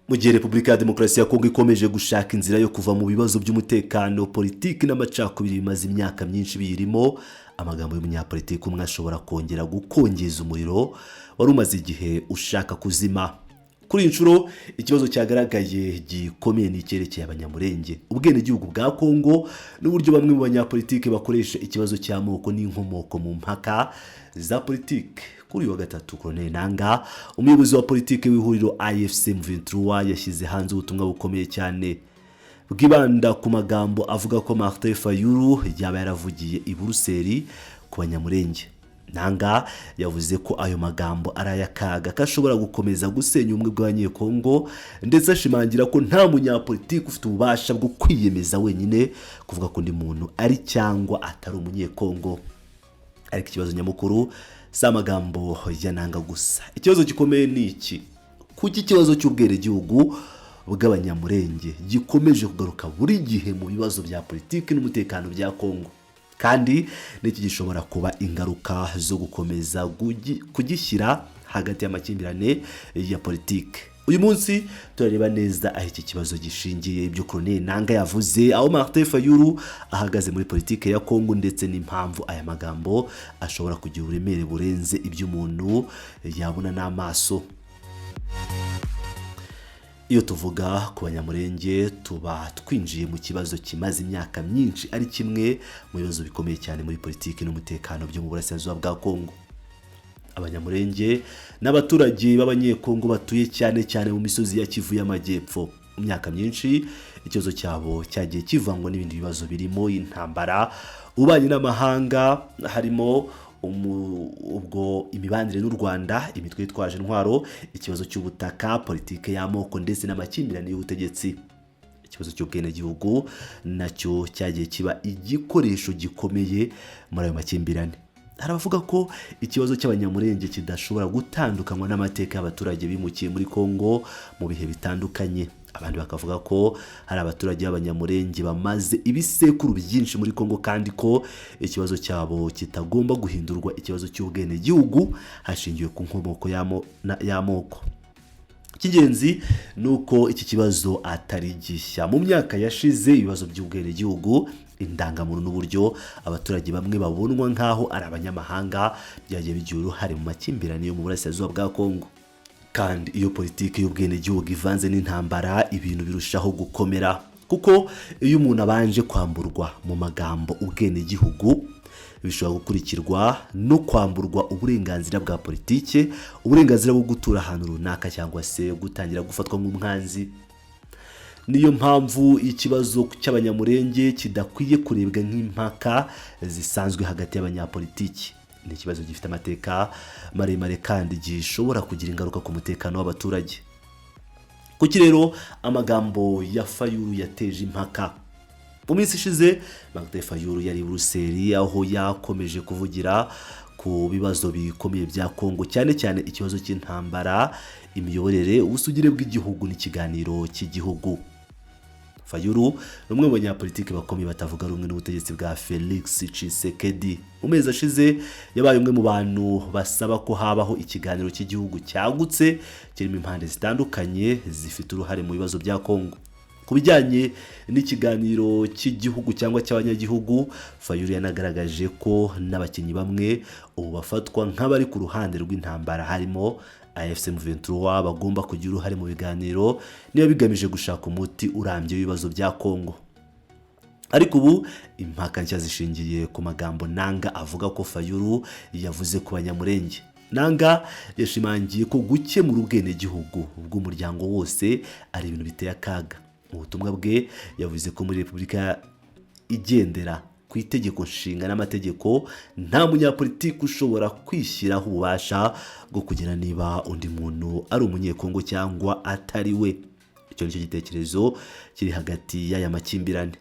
Mu gihe Repubulika ya Demokarasi ya Kongo ikomeje gushaka inzira yo kuva mu bibazo by'umutekano, politiki n'amacakubiri bimaze imyaka myinshi biyirimo, amagambo y'umunyapolitiki umwe ashobora kongera gukongeza umuriro wari umaze igihe ushaka kuzima. Kuri iyi nshuro, ikibazo cyagaragaye gikomeye ni icyerekeye Abanyamurenge, ubwenegihugu bwa Kongo n'uburyo bamwe mu banyapolitiki bakoresha ikibazo cy'amoko n'inkomoko mu mpaka za politiki. Kuri uyu wa gatatu, Colonel Nanga, umuyobozi wa politiki w'ihuriro AFC M23, yashyize hanze ubutumwa bukomeye cyane bwibanda ku magambo avuga ko Martin Fayulu yaba yaravugiye i Buruseli ku Banyamurenge. Nanga yavuze ko ayo magambo ari ay'akaga, ko ashobora gukomeza gusenya ubumwe bw'Abanyekongo, ndetse ashimangira ko nta munyapolitiki ufite ububasha bwo kwiyemeza wenyine kuvuga ko undi muntu ari cyangwa atari Umunyekongo. Ariko ikibazo nyamukuru si amagambo ya Nanga gusa. Ikibazo gikomeye ni iki: kuki ikibazo cy'ubwenegihugu bw'Abanyamurenge gikomeje kugaruka buri gihe mu bibazo bya politiki n'umutekano bya Kongo? Kandi n'iki gishobora kuba ingaruka zo gukomeza kugishyira hagati y'amakimbirane ya politiki? Uyu munsi turareba neza aho iki kibazo gishingiye, ibyo Colonel Nanga yavuze, aho Martin Fayulu ahagaze muri politiki ya Kongo, ndetse n'impamvu aya magambo ashobora kugira uburemere burenze ibyo umuntu yabona n'amaso. Iyo tuvuga ku Banyamurenge, tuba twinjiye mu kibazo kimaze imyaka myinshi ari kimwe mu bibazo bikomeye cyane muri politiki n'umutekano byo mu burasirazuba bwa Kongo. Abanyamurenge n'abaturage b'Abanyekongo batuye cyane cyane mu misozi ya Kivu y'Amajyepfo. Mu myaka myinshi, ikibazo cyabo cyagiye kivangwa n'ibindi bibazo birimo intambara, ububanyi n'amahanga, harimo ubwo imibanire n'u Rwanda, imitwe yitwaje intwaro, ikibazo cy'ubutaka, politike y'amoko ndetse n'amakimbirane y'ubutegetsi. Ikibazo cy'ubwenegihugu nacyo cyagiye kiba igikoresho gikomeye muri ayo makimbirane. Hari abavuga ko ikibazo cy'Abanyamurenge kidashobora gutandukanywa n'amateka y'abaturage bimukiye muri Kongo mu bihe bitandukanye. Abandi bakavuga ko hari abaturage b'Abanyamurenge bamaze ibisekuru byinshi muri Kongo, kandi ko ikibazo cyabo kitagomba guhindurwa ikibazo cy'ubwenegihugu hashingiwe ku nkomoko y'amoko. Icy'ingenzi ni uko iki kibazo atari gishya. Mu myaka yashize, ibibazo by'ubwenegihugu, indangamuntu n'uburyo abaturage bamwe babonwa nk'aho ari abanyamahanga byagiye bigira uruhare mu makimbirane yo mu burasirazuba bwa Kongo. Kandi iyo politiki y'ubwenegihugu ivanze n'intambara, ibintu birushaho gukomera, kuko iyo umuntu abanje kwamburwa mu magambo ubwenegihugu, bishobora gukurikirwa no kwamburwa uburenganzira bwa politiki, uburenganzira bwo gutura ahantu runaka, cyangwa se gutangira gufatwa nk'umwanzi. Niyo mpamvu ikibazo cy'Abanyamurenge kidakwiye kurebwa nk'impaka zisanzwe hagati y'abanyapolitiki. Ni ikibazo gifite amateka maremare kandi gishobora kugira ingaruka ku mutekano w'abaturage. Kuki rero amagambo ya Fayulu yateje impaka? Mu minsi ishize, Martin Fayulu yari i Buruseli, aho yakomeje kuvugira ku bibazo bikomeye bya Kongo, cyane cyane ikibazo cy'intambara, imiyoborere, ubusugire bw'igihugu n'ikiganiro cy'igihugu. Fayulu ni umwe mu banyapolitiki bakomeye batavuga rumwe n'ubutegetsi bwa Felix Tshisekedi. Mu mezi ashize, yabaye umwe mu bantu basaba ko habaho ikiganiro cy'igihugu cyagutse, kirimo impande zitandukanye zifite uruhare mu bibazo bya Kongo. Ku bijyanye n'ikiganiro cy'igihugu cyangwa cy'abanyagihugu, Fayulu yanagaragaje ko n'abakinnyi bamwe ubu bafatwa nk'abari ku ruhande rw'intambara, harimo AFC M23, bagomba kugira uruhare mu biganiro niba bigamije gushaka umuti urambye w'ibibazo bya Kongo. Ariko ubu impaka nshya zishingiye ku magambo Nanga avuga ko Fayulu yavuze ku Banyamurenge. Nanga yashimangiye ko gukemura ubwenegihugu bw'umuryango wose ari ibintu biteye akaga. Mu butumwa bwe, yavuze ko muri Repubulika igendera ku itegeko nshinga n'amategeko, nta munyapolitiki ushobora kwishyiraho ububasha bwo kugena niba undi muntu ari Umunyekongo cyangwa atari we. Icyo nicyo gitekerezo kiri hagati y'aya makimbirane.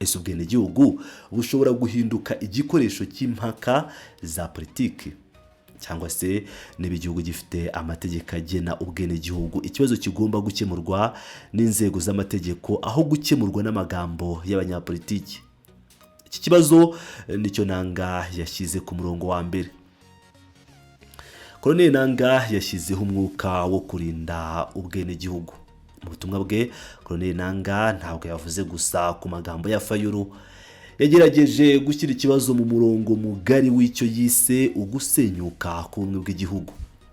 Ese ubwenegihugu bushobora guhinduka igikoresho cy'impaka za politiki? Cyangwa se niba igihugu gifite amategeko agena ubwenegihugu, ikibazo kigomba gukemurwa n'inzego z'amategeko aho gukemurwa n'amagambo y'abanyapolitiki? Iki kibazo nicyo Nanga yashyize ku murongo wa mbere. Colonel Nanga yashyizeho umwuka wo kurinda ubwenegihugu. Mu butumwa bwe, Colonel Nanga ntabwo yavuze gusa ku magambo ya Fayulu. Yagerageje gushyira ikibazo mu murongo mugari w'icyo yise ugusenyuka k'ubumwe bw'igihugu.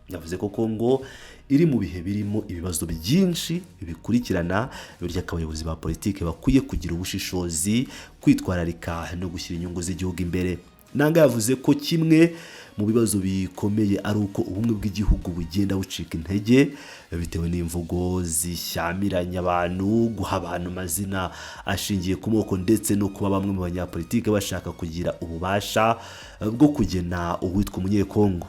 Yavuze ko Kongo iri mu bihe birimo ibibazo byinshi bikurikirana, bityo ko abayobozi ba politiki bakwiye kugira ubushishozi, kwitwararika no gushyira inyungu z'igihugu imbere. Nanga yavuze ko kimwe mu bibazo bikomeye ari uko ubumwe bw'igihugu bugenda bucika intege bitewe n'imvugo zishyamiranya abantu, guha abantu amazina ashingiye ku moko, ndetse no kuba bamwe mu banyapolitiki bashaka kugira ububasha bwo kugena uwitwa Umunyekongo.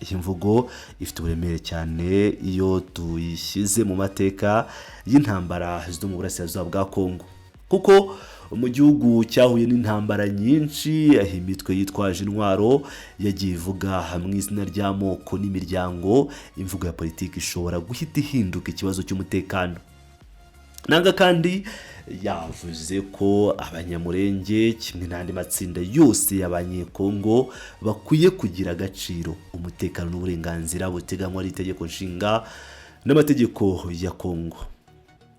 Iyi mvugo ifite uburemere cyane iyo tuyishyize mu mateka y'intambara zo mu burasirazuba bwa Kongo, kuko mu gihugu cyahuye n'intambara nyinshi, aho imitwe yitwaje intwaro yagiye ivuga mu izina ry'amoko n'imiryango, imvugo ya politiki ishobora guhita ihinduka ikibazo cy'umutekano. Nanga kandi yavuze ko Abanyamurenge, kimwe n'andi matsinda yose y'Abanyekongo, bakwiye kugira agaciro, umutekano n'uburenganzira buteganywa n'itegeko nshinga n'amategeko ya Kongo.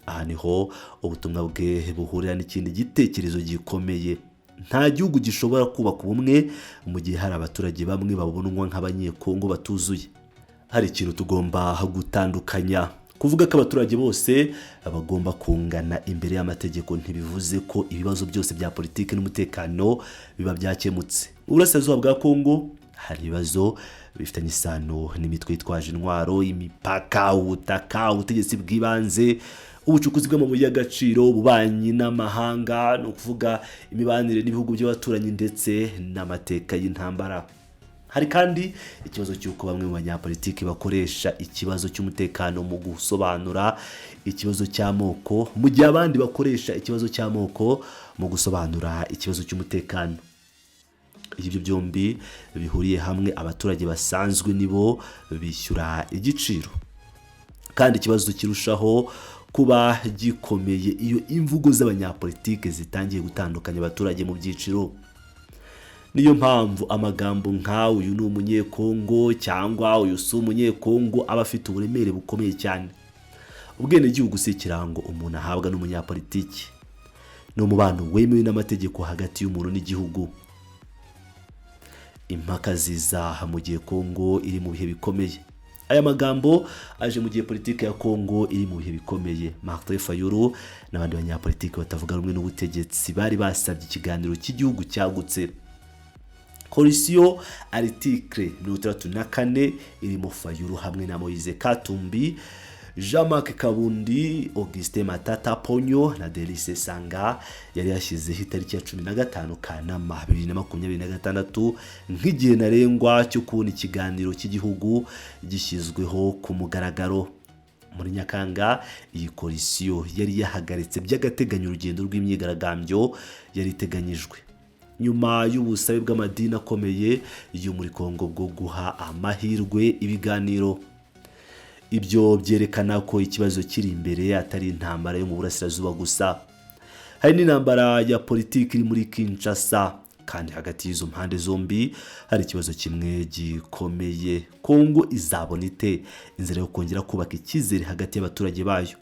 Aha niho ubutumwa bwe buhurira n'ikindi gitekerezo gikomeye: nta gihugu gishobora kubaka ubumwe mu gihe hari abaturage bamwe babonwa nk'Abanyekongo batuzuye. Hari ikintu tugomba gutandukanya: kuvuga ko abaturage bose bagomba kungana imbere y'amategeko ntibivuze ko ibibazo byose bya politiki n'umutekano biba byakemutse. Mu burasirazuba bwa Kongo hari ibibazo bifitanye isano n'imitwe yitwaje intwaro, imipaka, ubutaka, ubutegetsi bw'ibanze, ubucukuzi bw'amabuye y'agaciro, ububanyi n'amahanga, ni ukuvuga imibanire n'ibihugu by'abaturanyi, ndetse n'amateka y'intambara. Hari kandi ikibazo cy'uko bamwe mu banyapolitiki bakoresha ikibazo cy'umutekano mu gusobanura ikibazo cy'amoko, mu gihe abandi bakoresha ikibazo cy'amoko mu gusobanura ikibazo cy'umutekano. Iyo ibyo byombi bihuriye hamwe, abaturage basanzwe nibo bishyura igiciro. Kandi ikibazo kirushaho kuba gikomeye iyo imvugo z'abanyapolitike zitangiye gutandukanya abaturage mu byiciro. Niyo mpamvu amagambo nka "uyu ni Umunyekongo" cyangwa "uyu si Umunyekongo" aba afite uburemere bukomeye cyane. Ubwenegihugu si ikirango umuntu ahabwa n'umunyapolitiki, ni umubano wemewe n'amategeko hagati y'umuntu n'igihugu. Impaka ziza mu gihe Kongo iri mu bihe bikomeye. Aya magambo aje mu gihe politiki ya Kongo iri mu bihe bikomeye. Martin Fayulu n'abandi banyapolitiki batavuga rumwe n'ubutegetsi bari basabye ikiganiro cy'igihugu cyagutse. Coalition Article 64, irimo Fayulu hamwe na Moise Katumbi, Jean-Marc Kabund, Augustin Matata Ponyo na Delly Sesanga, yari yashyizeho itariki ya 15 Kanama 2026 nk'igihe ntarengwa cyo kubona ikiganiro cy'igihugu gishyizweho ku mugaragaro. Muri Nyakanga, iyi coalition yari yahagaritse by'agateganyo urugendo rw'imyigaragambyo yari iteganyijwe, nyuma y'ubusabe bw'amadini akomeye yo muri Kongo bwo guha amahirwe ibiganiro. Ibyo byerekana ko ikibazo kiri imbere atari intambara yo mu burasirazuba gusa, hari n'intambara ya politiki iri muri Kinshasa. Kandi hagati y'izo mpande zombi hari ikibazo kimwe gikomeye: Kongo izabona ite inzira yo kongera kubaka icyizere hagati y'abaturage bayo?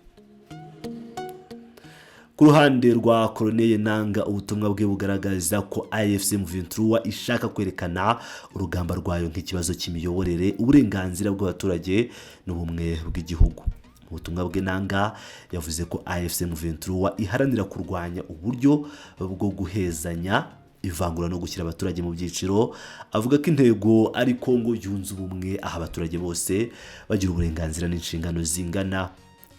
Ku ruhande rwa Corneille Nanga, ubutumwa bwe bugaragaza ko AFC M23 ishaka kwerekana urugamba rwayo nk'ikibazo cy'imiyoborere, uburenganzira bw'abaturage n'ubumwe bw'igihugu. Mu butumwa bwe, Nanga yavuze ko AFC M23 iharanira kurwanya uburyo bwo guhezanya, ivangura no gushyira abaturage mu byiciro. Avuga ko intego ari Kongo yunze ubumwe, aho abaturage bose bagira uburenganzira n'inshingano zingana.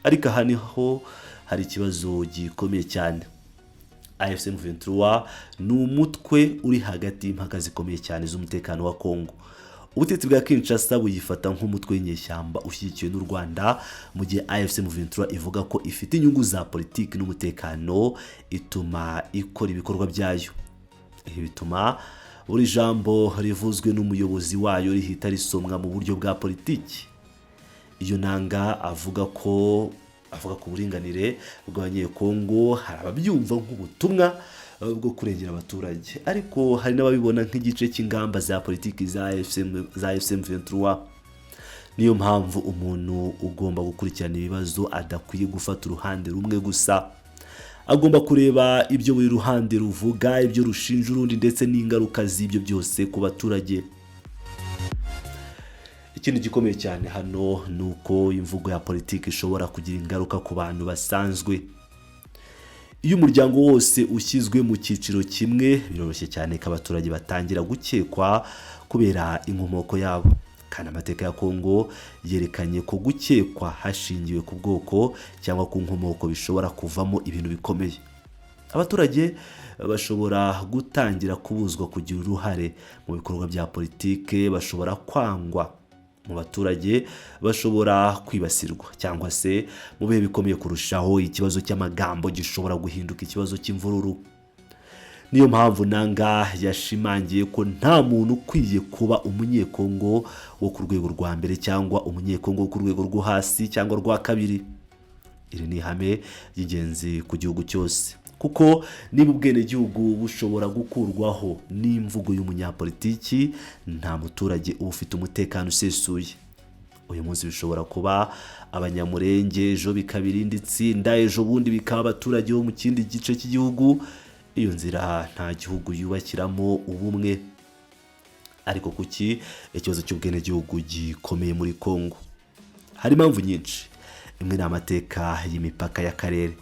Ariko aha niho hari ikibazo gikomeye cyane. AFC M23 ni umutwe uri hagati y'impaka zikomeye cyane z'umutekano wa Kongo. Ubutegetsi bwa Kinshasa buyifata nk'umutwe w'inyeshyamba ushyigikiwe n'u Rwanda, mu gihe AFC M23 ivuga ko ifite inyungu za politiki n'umutekano ituma ikora ibikorwa byayo. Ibi bituma buri jambo rivuzwe n'umuyobozi wayo rihita risomwa mu buryo bwa politiki. Iyo Nanga avuga ku buringanire bw'Abanyekongo, hari ababyumva nk'ubutumwa bwo kurengera abaturage, ariko hari n'ababibona nk'igice cy'ingamba za politiki za AFC M23. Niyo mpamvu umuntu ugomba gukurikirana ibibazo adakwiye gufata uruhande rumwe gusa. Agomba kureba ibyo buri ruhande ruvuga, ibyo rushinja urundi, ndetse n'ingaruka z'ibyo byose ku baturage. Ikindi gikomeye cyane hano ni uko imvugo ya politiki ishobora kugira ingaruka ku bantu basanzwe. Iyo umuryango wose ushyizwe mu cyiciro kimwe, biroroshye cyane ko abaturage batangira gukekwa kubera inkomoko yabo. Kandi amateka ya Kongo yerekanye ko gukekwa hashingiwe ku bwoko cyangwa ku nkomoko bishobora kuvamo ibintu bikomeye. Abaturage bashobora gutangira kubuzwa kugira uruhare mu bikorwa bya politike, bashobora kwangwa mu baturage, bashobora kwibasirwa, cyangwa se mu bihe bikomeye kurushaho, ikibazo cy'amagambo gishobora guhinduka ikibazo cy'imvururu. Niyo mpamvu Nanga yashimangiye ko nta muntu ukwiye kuba Umunyekongo wo ku rwego rwa mbere cyangwa Umunyekongo wo ku rwego rwo hasi cyangwa rwa kabiri. Iri ni ihame ry'ingenzi ku gihugu cyose, kuko niba ubwenegihugu bushobora gukurwaho n'imvugo y'umunyapolitiki, nta muturage uba ufite umutekano usesuye. Uyu munsi bishobora kuba Abanyamurenge, ejo bikaba irindi tsinda, ejo bundi bikaba abaturage bo mu kindi gice cy'igihugu. Iyo nzira nta gihugu yubakiramo ubumwe. Ariko kuki ikibazo cy'ubwenegihugu gikomeye muri Kongo? Hari impamvu nyinshi. Imwe ni amateka y'imipaka y'akarere.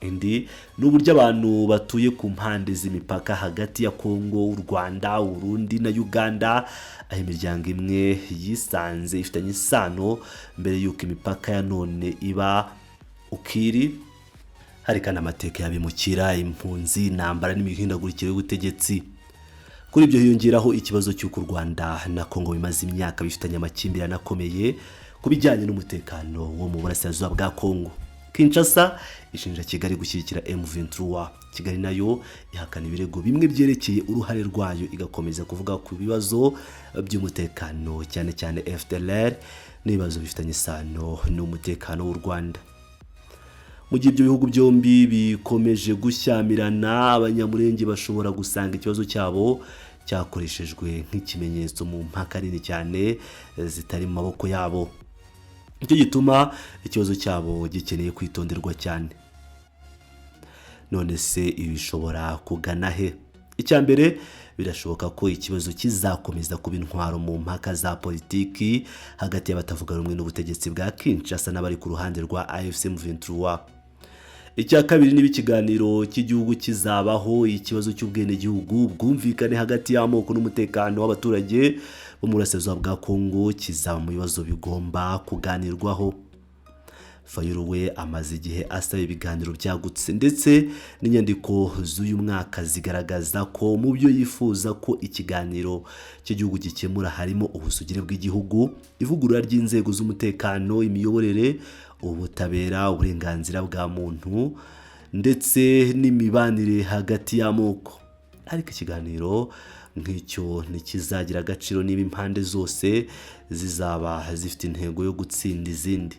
Indi ni uburyo abantu batuye ku mpande z'imipaka hagati ya Kongo, u Rwanda, Urundi na Uganda, aho imiryango imwe yisanze ifitanye isano mbere y'uko imipaka ya none iba ukiri. Hari kandi amateka y'abimukira, impunzi, intambara n'imihindagurikire y'ubutegetsi. Kuri ibyo hiyongeraho ikibazo cy'uko u Rwanda na Kongo bimaze imyaka bifitanye amakimbirane akomeye ku bijyanye n'umutekano wo mu burasirazuba bwa Kongo. Kinshasa ishinja Kigali gushyigikira M23. Kigali nayo ihakana ibirego bimwe byerekeye uruhare rwayo, igakomeza kuvuga ku bibazo by'umutekano, cyane cyane FDLR n'ibibazo bifitanye isano n'umutekano w'u Rwanda. Mu gihe ibyo bihugu byombi bikomeje gushyamirana, Abanyamurenge bashobora gusanga ikibazo cyabo cyakoreshejwe nk'ikimenyetso mu mpaka nini cyane zitari mu maboko yabo. Nicyo gituma ikibazo cyabo gikeneye kwitonderwa cyane. None se ibi bishobora kugana he? Icya mbere, birashoboka ko ikibazo kizakomeza kuba intwaro mu mpaka za politiki hagati y'abatavuga rumwe n'ubutegetsi bwa Kinshasa n'abari ku ruhande rwa AFC M23. Icya kabiri, niba ikiganiro cy'igihugu kizabaho, ikibazo cy'ubwenegihugu, ubwumvikane hagati y'amoko n'umutekano w'abaturage bo mu burasirazuba bwa Kongo kizaba mu bibazo bigomba kuganirwaho. Fayulu we amaze igihe asaba ibiganiro byagutse, ndetse n'inyandiko z'uyu mwaka zigaragaza ko mu byo yifuza ko ikiganiro cy'igihugu gikemura harimo ubusugire bw'igihugu, ivugurura ry'inzego z'umutekano, imiyoborere, ubutabera, uburenganzira bwa muntu ndetse n'imibanire hagati y'amoko. Ariko ikiganiro nk'icyo ntikizagira agaciro niba impande zose zizaba zifite intego yo gutsinda izindi.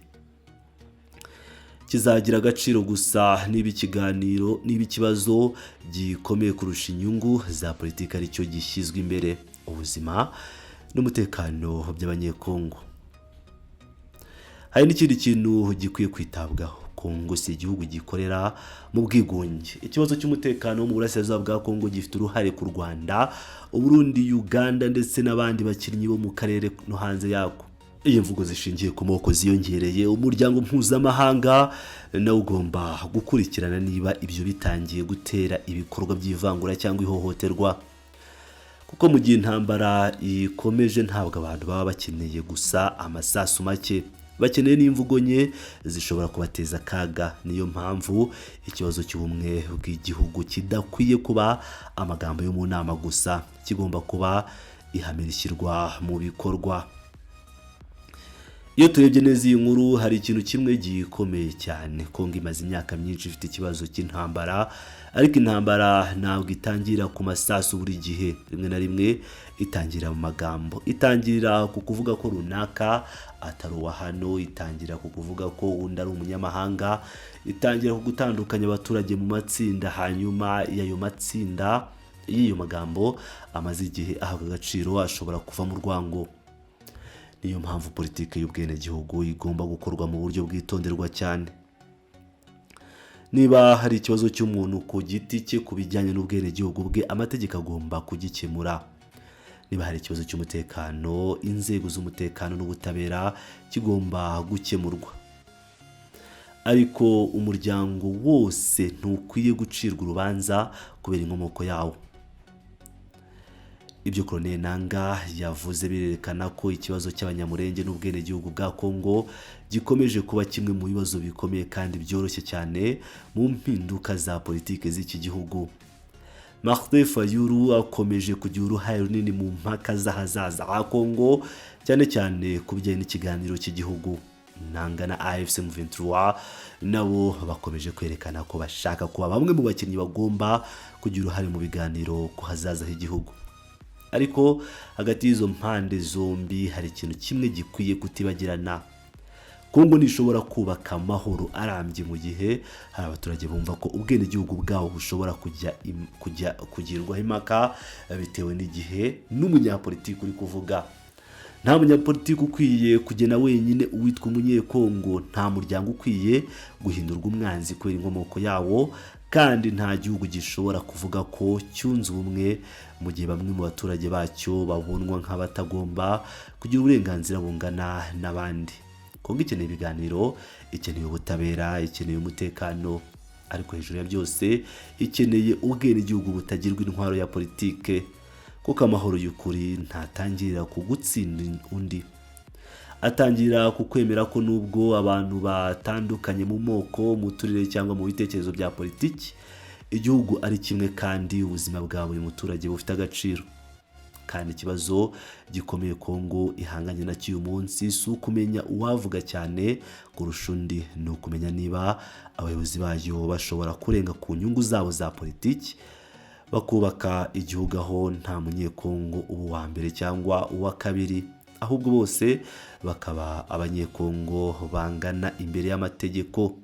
Kizagira agaciro gusa niba ikiganiro, niba ikibazo gikomeye kurusha inyungu za politiki aricyo gishyizwe imbere, ubuzima n'umutekano by'Abanyekongo. Hari n'ikindi kintu gikwiye kwitabwaho. Kongo si igihugu gikorera mu bwigunge. Ikibazo cy'umutekano wo mu burasirazuba bwa Kongo gifite uruhare ku Rwanda, Uburundi, Uganda ndetse n'abandi bakinnyi bo mu karere no hanze yako. Iyo mvugo zishingiye ku moko ziyongereye, umuryango mpuzamahanga nawe ugomba gukurikirana niba ibyo bitangiye gutera ibikorwa by'ivangura cyangwa ihohoterwa, kuko mu gihe intambara ikomeje, ntabwo abantu baba bakeneye gusa amasasu make, bakeneye n'imvugo nke zishobora kubateza akaga. Niyo mpamvu ikibazo cy'ubumwe bw'igihugu kidakwiye kuba amagambo yo mu nama gusa, kigomba kuba ihame rishyirwa mu bikorwa. Iyo turebye neza iyi nkuru, hari ikintu kimwe gikomeye cyane. Kongo imaze imyaka myinshi ifite ikibazo cy'intambara, ariko intambara ntabwo itangira ku masasu buri gihe. Rimwe na rimwe itangira mu magambo, itangirira ku kuvuga ko runaka atari uwa hano, itangira ku kuvuga ko undi ari umunyamahanga, itangira ku gutandukanya abaturage mu matsinda. Hanyuma y'ayo matsinda, y'iyo magambo amaze igihe ahabwa agaciro, ashobora kuva mu rwango. Niyo mpamvu politiki y'ubwenegihugu igomba gukorwa mu buryo bwitonderwa cyane. Niba hari ikibazo cy'umuntu ku giti cye ku bijyanye n'ubwenegihugu bwe, amategeko agomba kugikemura. Niba hari ikibazo cy'umutekano, inzego z'umutekano n'ubutabera kigomba gukemurwa. Ariko umuryango wose ntukwiye gucirwa urubanza kubera inkomoko yawo. Ibyo Corneille Nanga yavuze birerekana ko ikibazo cy'Abanyamurenge n'ubwenegihugu bwa Kongo gikomeje kuba kimwe mu bibazo bikomeye kandi byoroshye cyane mu mpinduka za politiki z'iki gihugu. Martin Fayulu akomeje kugira uruhare runini mu mpaka z'ahazaza ha Kongo, cyane cyane ku bijyanye n'ikiganiro cy'igihugu. Nanga na AFC M23 nabo bakomeje kwerekana ko bashaka kuba bamwe mu bakinnyi bagomba kugira uruhare mu biganiro ku hazaza h'igihugu. Ariko hagati y'izo mpande zombi hari ikintu kimwe gikwiye kutibagirana: Kongo ntishobora kubaka amahoro arambye mu gihe hari abaturage bumva ko ubwenegihugu bwabo bushobora kujya kugirwaho impaka bitewe n'igihe n'umunyapolitiki uri kuvuga. Nta munyapolitiki ukwiye kugena wenyine uwitwa Umunyekongo, nta muryango ukwiye guhindurwa umwanzi kubera inkomoko yawo, kandi nta gihugu gishobora kuvuga ko cyunze ubumwe mu gihe bamwe mu baturage bacyo babonwa nk'abatagomba kugira uburenganzira bungana n'abandi. Kongo ikeneye ibiganiro, ikeneye ubutabera, ikeneye umutekano, ariko hejuru ya byose ikeneye ubwenegihugu butagirwa intwaro ya politike, kuko amahoro y'ukuri ntatangirira ku gutsinda undi, atangira ku kwemera ko nubwo abantu batandukanye mu moko, mu turere cyangwa mu bitekerezo bya politiki, igihugu ari kimwe kandi ubuzima bwa buri muturage bufite agaciro. Kandi ikibazo gikomeye Kongo ihanganye nacyo uyu munsi si ukumenya uwavuga cyane kurusha undi, ni ukumenya niba abayobozi bayo bashobora kurenga ku nyungu zabo za politiki bakubaka igihugu aho nta Munyekongo uba uwa mbere cyangwa uwa kabiri, ahubwo bose bakaba Abanyekongo bangana imbere y'amategeko.